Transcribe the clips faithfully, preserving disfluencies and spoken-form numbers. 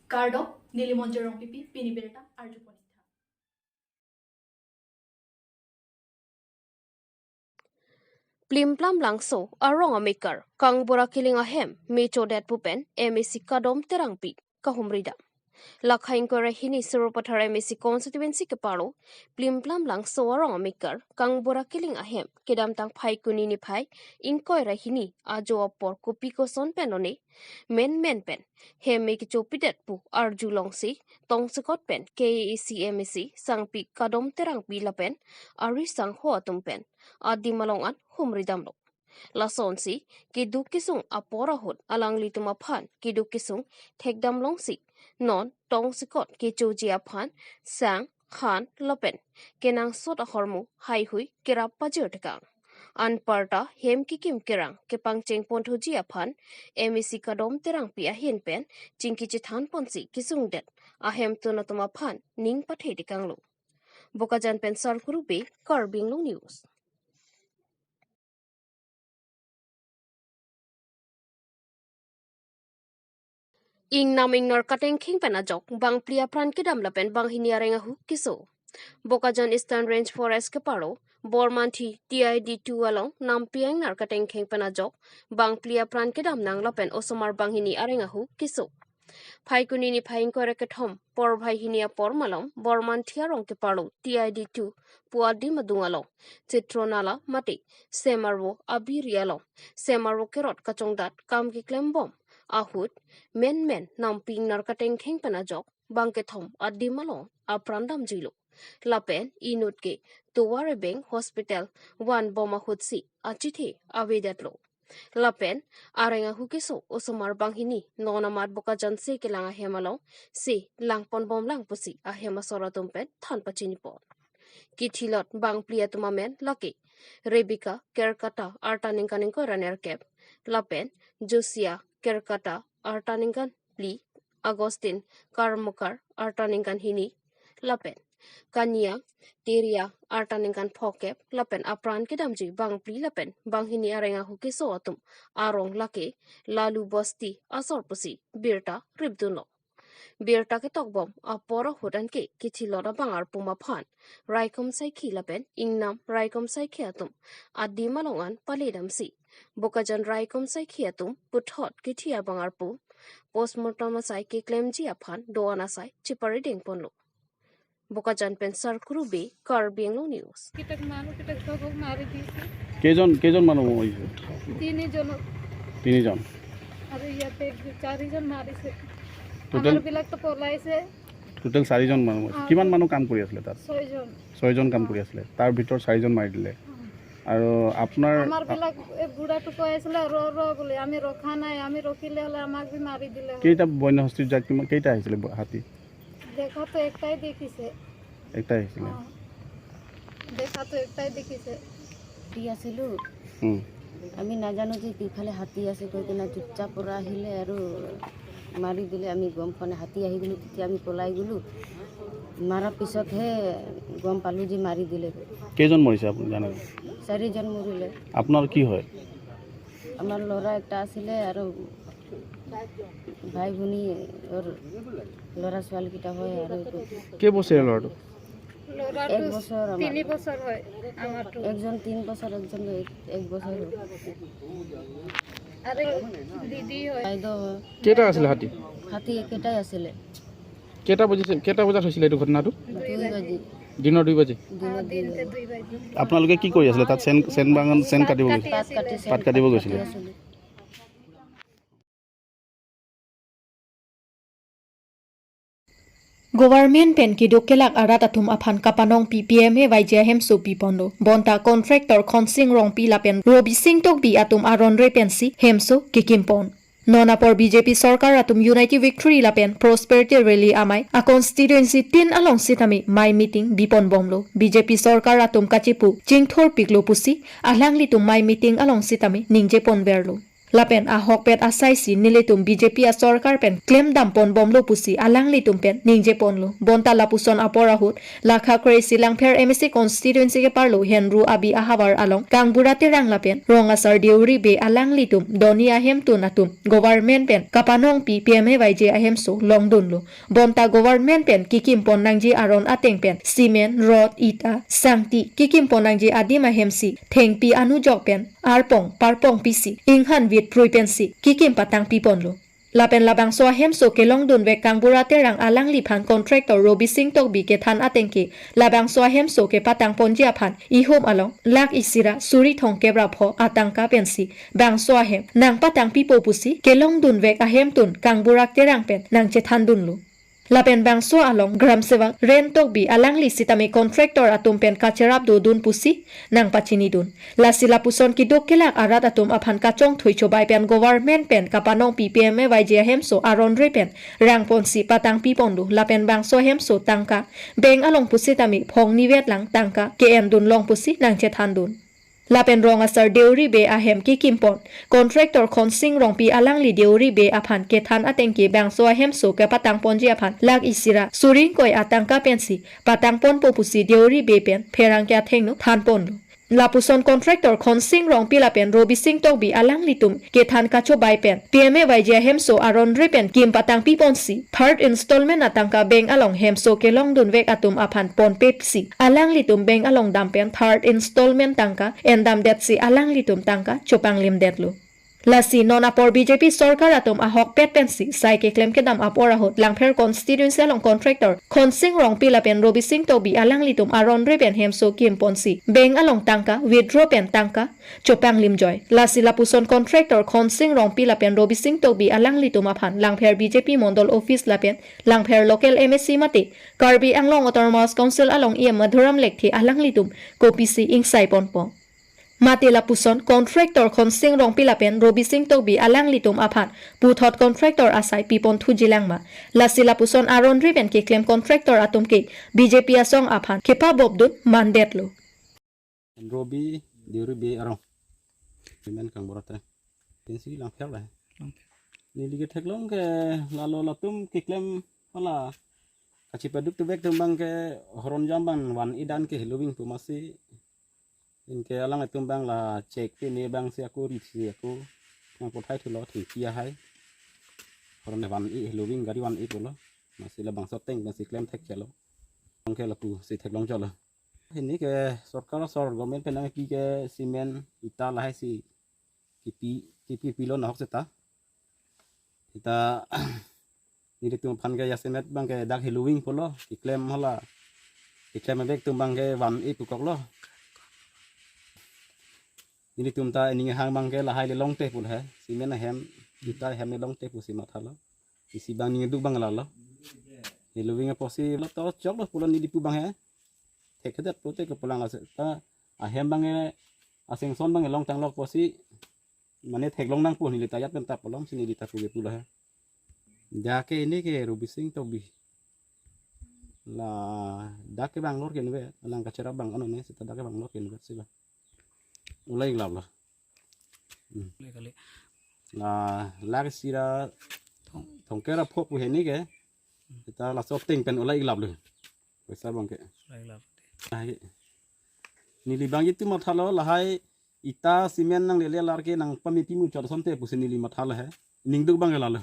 Kardom, neli Monjir Rongpipi, pini birta arjupon-ik tha. Plimplam Langso arong amekar, Kangbura Killing ahem mechodet pu pen M A C Kadom Terangpi kahumridam. Lakha ingkoi ra hini Sarupathar M A C constituency keparo, Plimplam Langso arong amekar, Kangbura Killing ahem kedamtang Phaikuni niphai ingkoi ra hini ajo apor kopi koson pen lone, menmen pen hem me kechopidet pu arjulongsi, tongsekot pen K A A C M A C Sangpi Kadom Terangpi lapen ari sangho atum pen adim along an humridamlo. Lasonsi keduk kesung apor ahut alanglitum aphan keduk kesung thekdamlongsi, non tongsekot kechoji aphan sang, khan lapen kenangsot ahormu haihui kerap pajirtekang. Anparta hem kekim kerang kepangcheng ponthuji aphan M A C Kadom Terangpi ahin pen chingki chethan ponsi kesungdet ahemtun atum aphan ning pathetekanglo. Bokajan pen Sarkuru Bey, Karbi Anglong News. Ingnam ingnar katengkheng pen ajok bangphli apran kedam lapen banghini areng ahu keso. Bokajan Eastern Range Forest keparo, Bormanthi T I D two along nampi ingnar katengkheng pen ajok bangphli apran kedam nang lapen osomar banghini areng ahu keso. Phaikuni niphai ingkoi ra kethom porphai hini apor malom Bormanthi arong keparo T I D two pu adim adung along, Chitronala mate Semarvo abiri along, Semarvo kerot kachongdat kam keklem bom ahut, menmen nampi ingnar katengkheng pen ajok bangkethom adim along apran damjuilo. Lapen inut ke tovar ebeng hospital van bom ahutsi achethe avedetlo. Lapen areng ahu keso osomar banghini non amat Bokajan se kelang ahem alongsi langpon bomlang pusi ahem asor atum pen than pachinipon. Kethilot bangphli atum amen lake Rebecca Kerkata, arta ningkan ingkoi ra nerkep, lapen Josia Kerkata, arta ningkan phli, Augustine Karmukar, arta ningkan hini, lapen Kania Teria, arta ningkan phokep, lapen apran kedamji bangphli lapen banghini areng ahu keso atum arong lake Lalu Bosti asor pusi birta ripdunlo. Birta ketok bom apor ahut anke kethilot abang arpum aphan raikom saikhi lapen ingnam raikom saikhi atum adim along an paledamsi, Bokajan raikom saikhi atum puthot kethi abang arpum postmortem asai keklemji aphan do-an asai cheparideng ponlo. Bokajan pen Sarkuru Bey, Karbi Anglong News. কিতাক মানুহ কিতাক চবক মাৰি দিছে। কেইজন, কেইজন মানুহ মৰিছে? তিনিজনক। তিনিজন। আৰু ইয়াতে চাৰিজন মাৰিছে। টোটেল? আমাৰ বিলাকতো পলাইছে। টোটেল চাৰিজন মানুহ মৰিছে। অ। কিমান মানুহ কাম কৰি আছিলে তাত? ছয়জন। ছয়জন কাম কৰি আছিলে। তাৰ ভিতৰত চাৰিজন মাৰি দিলে। অ। আৰু আপোনাৰ আমাৰ বিলাক, এই বুঢ়াটো কৈ আছিলে, "ৰ, ৰ," বুলি। আমি ৰখা নাই, আমি ৰখিলে হ'লে আমাক বি মাৰি দিলে হয়। কেইটা বন্য হস্তীৰ জাক, কিমান, কেইটা আহিছিলে ব-, হাতী? দেখা তো একটাই দেখিছে। একটাই আহিছিলে? অ। দেখা তো একটাই দেখিছে। কি আছিলো? উম। আমি নাজানো যে ইফালে হাতী আছে কৈ কিনে চুপচাপ পৰা আহিলে আৰু মাৰি দিলে। আমি গম পোৱা নাই, হাতী আহি গ'লো, তেতিয়া আমি পলাই গ'লো। মাৰাৰ পিছতহে গম পালো যে মাৰি দিলে। কেইজন মৰিছে আপুনি জানে? চাৰিজন মৰিলে। আপোনাৰ কি হয়? আমাৰ ল'ৰা এটা আছিলে আৰু ভাই ভনী, ওৰ ল'ৰা ছোৱালীকেইটা হয় আৰু এইটো। কেইবছৰীয়া ল'ৰাটো? ল'ৰাটো এক বছৰ আমাৰ। তিনি বছৰ হয় আমাৰটো। একজন তিনি বছৰ, একজন এক, এক বছৰ হয়। আৰু দিদি হয়। বাইদেউ হয়। কেইটা আছিলে হাতী? হাতী একেটাই আছিলে। কেইটা বজাত, কেইটা বজাত হৈছিলে এইটো ঘটনাটো? দুই বাজি। দিনৰ দুই বাজি? দিনৰ অ, দুই দিনতে বাজি। দুই বাজি। আপোনালোকে কি কৰি আছিলে তাত? চেন, চেন বাগান, চেন কাটিব গৈছিলে? পাত কাটিছে। পাত কাটিব গৈছিলে। Government pen keduk kelak arat atum aphan kapanongpi P M A Y G ahemso piponlo. Bonta contractor Khonsing Rongpi lapen Robising Tokbi atum aron re pensi hemso kekimpon. Non apor B J P sorkar atum Unity Victory lapen Prosperity Rally amei a constituency tin along sitame mei meeting biponbomlo. B J P sorkar atum kachipu chingthurpiklo pusi alanglitum mei meeting along sitame ningjeponverlo. Lapen ahokpet asaisi nelitum B J P asorkar pen klemdam ponbomlo pusi alanglitum pen ningjeponlo. Bonta lapuson apor ahut lakha kre-isi Langpher M A C constituency keparlo Henru Abi ahavar along Kangbura Terang lapen Rong Asar Deuri Bey alanglitum doni ahemtun atum government pen kapanongpi P M A Y G ahemso longdunlo. Bonta government pen kikimpon nangji aron ateng pen cement, rod, ita, sangti kikimpon nangji adim ahemsi thengpi anujok pen arpong parpong pisi inghan vit prui pensi kikim patangpiponlo. Lapen labangso ahemso kelongdunvek Kangbura Terang alangliphan contractor Robi Sing Tokbi kethan ateng ke labangso ahemso kepatangponji aphan ihum along lakh isi ra suri thomkep ra pho atangka pensi bangso ahem nangpatangpipo pusi kelongdunvek ahemtun Kangbura Terang pen nangchethandunlo. Lapen bangso along Gram Sevak Ren Tokbi alangli sitame contractor atum pen kacherap dodun pusi nangpachinidun. Lasi lapuson keduk kelak arat atum aphan kachongthui chobai pen government pen kapanongpi P M A Y G ahemso aron re pen rangponsi patangpiponlo. Lapen bangso ahemso tangka bank along pusitame phongni vetlang, tangka ke-endunlong pusi nangchethandun. Lapen Rong Asar Deuri Bey ahem kikimpon contractor Khonsing Rongpi alangli Deuri Bey aphan kethan ateng ke bangso ahemso kepatangponji aphan lakh isi ra suri ingkoi atangka pensi patangponpo pusi Deuri Bey pen pherangke athengno thanponlo. Lapuson contractor Khonsing Rongpi lapen Robi Sing Tokbi alanglitum kethan kachobai pen P M A Y G ahemso aron re pen kim patangpiponsi third installment atangka bank along hemso kelongdunvek atum aphan ponpepsi alanglitum bank along dam pen third installment tangka endamdetsi alanglitum tangka chopanglimdetlo. Lasi non apor B J P sorkar atum ahokpet pensi sai keklem kedam apor ahut Langpher constituency along contractor Khonsing Rongpi lapen Robi Sing Tokbi alanglitum aron re pen hemso kimponsi bank along tangka withdraw pen tangka chopanglimjoi. Lasi lapuson contractor Khonsing Rongpi lapen Robi Sing Tokbi alanglitum aphan Langpher B J P mondol office lapen Langpher local M A C mate Karbi Anglong Autonomous Council along E M Madhuram Lekthe alanglitum kopisi ingsaiponpo. Mate lapuson contractor Khonsing Rongpi lapen Robi Sing Tokbi alanglitum aphan puthot contractor asai piponthuji lang ma. Lasi lapuson aron re pen keklem contractor atum ke B J P asong aphan kepabopdun mandetlo. Robi Deuri Bey arong. Pimen Kangbura Terang. Pensi Langpher la. Neli ketheklong ke lalo latum keklem hala kachipaduk tubek atum abang ke horon jam abang van-i dan ke heloving pu masi. Anke alanglitum abang la chek pine abangsi ako risi ako nangpathai thulo thengpi ahai. Horon van-i heloving gari van-i pulo. Masi labangso ateng pensi klem thekchelo. Anke lapusi theklong cholo. Pini ke sorkar asor government pen nangpi ke cement ita lahai si kipi kipi pilo nahok seta. Ita nelitum aphan ke jasemet abang ke dak heloving pulo, keklem hala. Keklem abek atum abang ke van-i pukoklo. Nelitum ta ining hang abang ke lahai le longte pulo he. Cement ahem, ita ahem le longte pusi mathalo. Isi abang ningduk abang lalo. Heloving apotsi lo to choklo pulo neli pu abang he. Thekthedet pulote kepulang ase ta ahem abang e asengson abang e longtanglo pusi mane theklong nangpo neli ta ajat pen ta polom si neli ta puke pulo he. Dak ke ini ke Robi Sing Tokbi. La dak ke Bangalore ke nube, alang kacherap abang ano ne seta dak ke Bangalore ke nube si ba. Ulai gelap lo. Hmm. Kali. La lakh isi ra thong- thomkep ra pho pu hini ke. Seta laso ateng pen ulai gelap lo. Poisa abang ke. Ulai gelap. Lahai. Neli abang itu mathalo lahai ita cement nanglele alar ke nangpame pimu chot asonte pusi neli mathalo he. Ningduk abang ke lalo.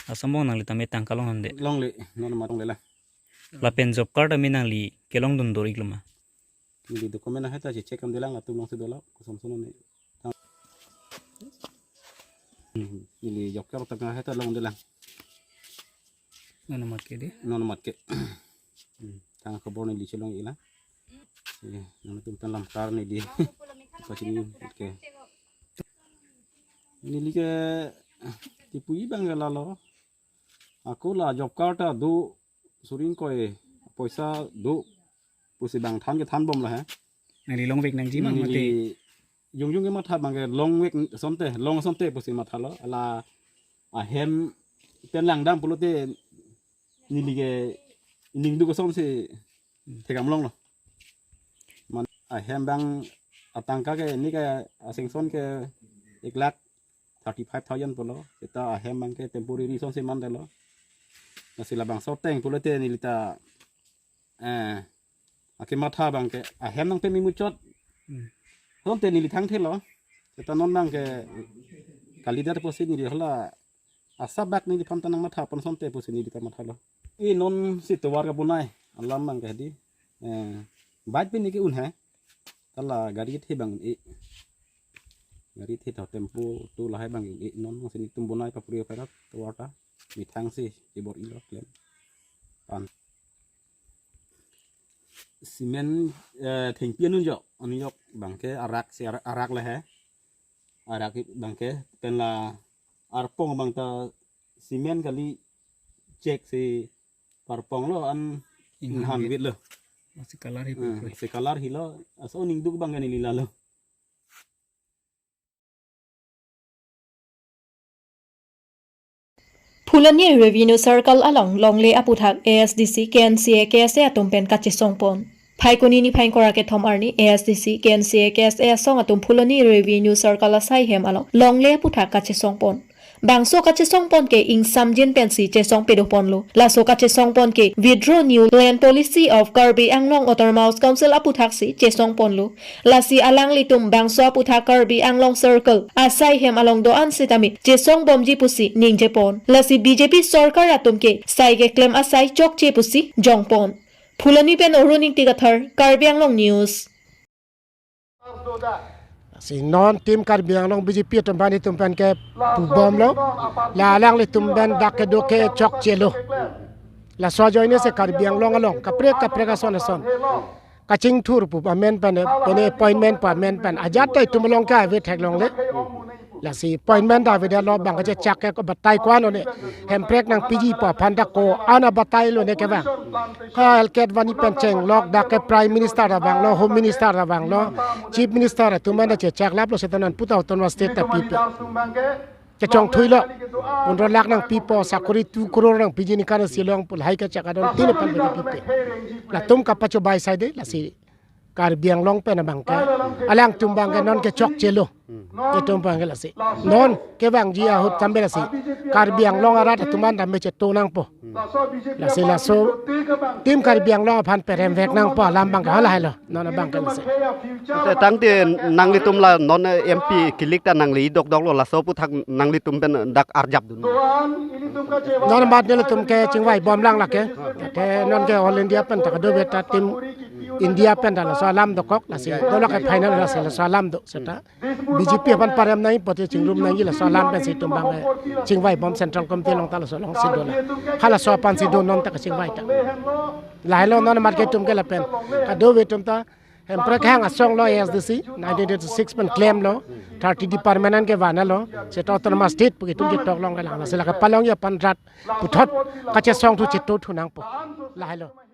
Asam abang nangli tame tangka longhande. Longle, non mat longle la. Lapen job card tame nangli kelongdun dor-iklo ma. Neli document ahai ta check kam delang atum longsi dolo, koson son ne. Hmm, neli job card tangka ahai ta longdelang. Non mat ke de. Non mat ke. Hmm, tang khobor neli chelong-iklang. Ye, nangtum tan lam kar neli. Pachini ke. Neli ke tipui abang ke lalo. Ako la job card ta do suri ingkoi poisa do pusi abang than kethanbom la he. Nangli longvek nangji ma mate. Neli jongjong ke matha abang ke longvek asonte, long asonte pusi mathalo. Ala ahem pen langdam pulote neli ke ningduk asonsi thekdam longlo. Man ahem abang atangka ke ini ke asengson ke ek lakh thirty-five thousand pulo. Seta ahem abangke temporary asonsi mandetlo. Lasi labangso ateng pulote nelita, eh, akematha abangke ahem nangpememuchot. Hmm. Asonte neli thangthelo. Seta non abangke kalidet pusi neli hala asabak neliphan ta nangmatha pon asonte pusi nelita mathalo. E nonsi tovar kabonai alam abangke hedi. Eh, bike pen ke un he. Hala gari the abang e. Gari the tho tempo tu lahai abang e, non si netum bonai papri operat tovar ta. Methang si ibor ilo klem. Pan. Cement, eh, thengpi anun jo, anun jok abangke arak si arak, arak le he. Arak abangke pen la arpong abang ta cement kali chek si parponglo an Inghan inghan wit. Wit lo. Masih kalar hi Hmm, pupui. Si kalar hilo, aso ningduk abangke neli lalo. Phuloni Revenue Circle along longle aputhak A S D C, K N C A, K S A atum pen kachesongpon. Phaikuni niphai ingkoi ra kethom arni A S D C, K N C A, K S A asong atum Phuloni Revenue Circle asai hem along longle aputhak kachesongpon. Bangso kachesongpon ke ingsamjin pensi chesong pedoponlo. Laso kachesongpon ke Withdraw New Land Policy of Karbi Anglong Autonomous Council aputhaksi chesongponlo. Lasi alanglitum bangso aputhak Karbi Anglong Circle asai hem along do-an sitame chesongbomji pusi ningjepon. Lasi B J P sorkar atum ke sai keklem asai chokche pusi jongpon. Phuloni pen Arun Ingti Kathar, Karbi Anglong News. Si non Team Karbi Anglong B J P atum pen itum pen ke pubomlo. La alanglitum pen dak kedo ke chokchelo. Laso ajoine si Karbi Anglong along kaprek kaprek ason ason kachingthur pu amen pen, pen appointment pu amen pen ajat ta itum along ke ave theklongle. Lasi appointment ta avedetlo, bang kachechak ke batai ko-an lone, Hemprek nangpiji pu aphan ta ko-an abatai lone kevang. Ha L K Advani pen chenglok dak ke Prime Minister ta vanglo, Home Minister ta vanglo, Chief Minister atum anta chechaklaplo, seta non puta Autonomous State ta pipe. Kechongthuilo, pondro lakh nangpipo, sakori two crore nangpiji ningkan isi along pu lahai kachak adon tin aphan pipe. Latum kapachobai saide, lasi Karbi Anglong pen abangke, alangtum abangke non ke chokchelo. Hmm. Itum abangke lasi. Non kevangji ahut tame lasi Karbi Anglong arat atum anta me cheto nangpo. Hmm. Lasi laso Team Karbi Anglong aphan peremvek nangpo alam abangke halahailo. Non abangke lasi. Te tangte nanglitum la non M P kilik ta nangli dokdoklo, laso aputhak nanglitum pen dak arjapdun. Non amat nelitum ke chingvaibom lang lake. Te non ke All India pen ta kadokave ta Team India pen ta laso alam dokok, lasi dolo ke final, lasi laso alam do seta. B J P aphan parem nangji, party chingrum nangji, laso alam pensi itum abangke chingvaibom, Central Committee along ta laso alongsi do la. Halaso aphansi do non ta kachingvai ta. Lahailo non amat ke itum ke lapen kadokave atum ta Hemprek hang asong lo A S D C, nineteen eighty-six pen klemlo, thirty department an kevanlo, seta Autonomous State pu itum ketok long kelang, lasi la kapalongji aphan rat puthot kachesongthu chetothu nangpo. Lahailo.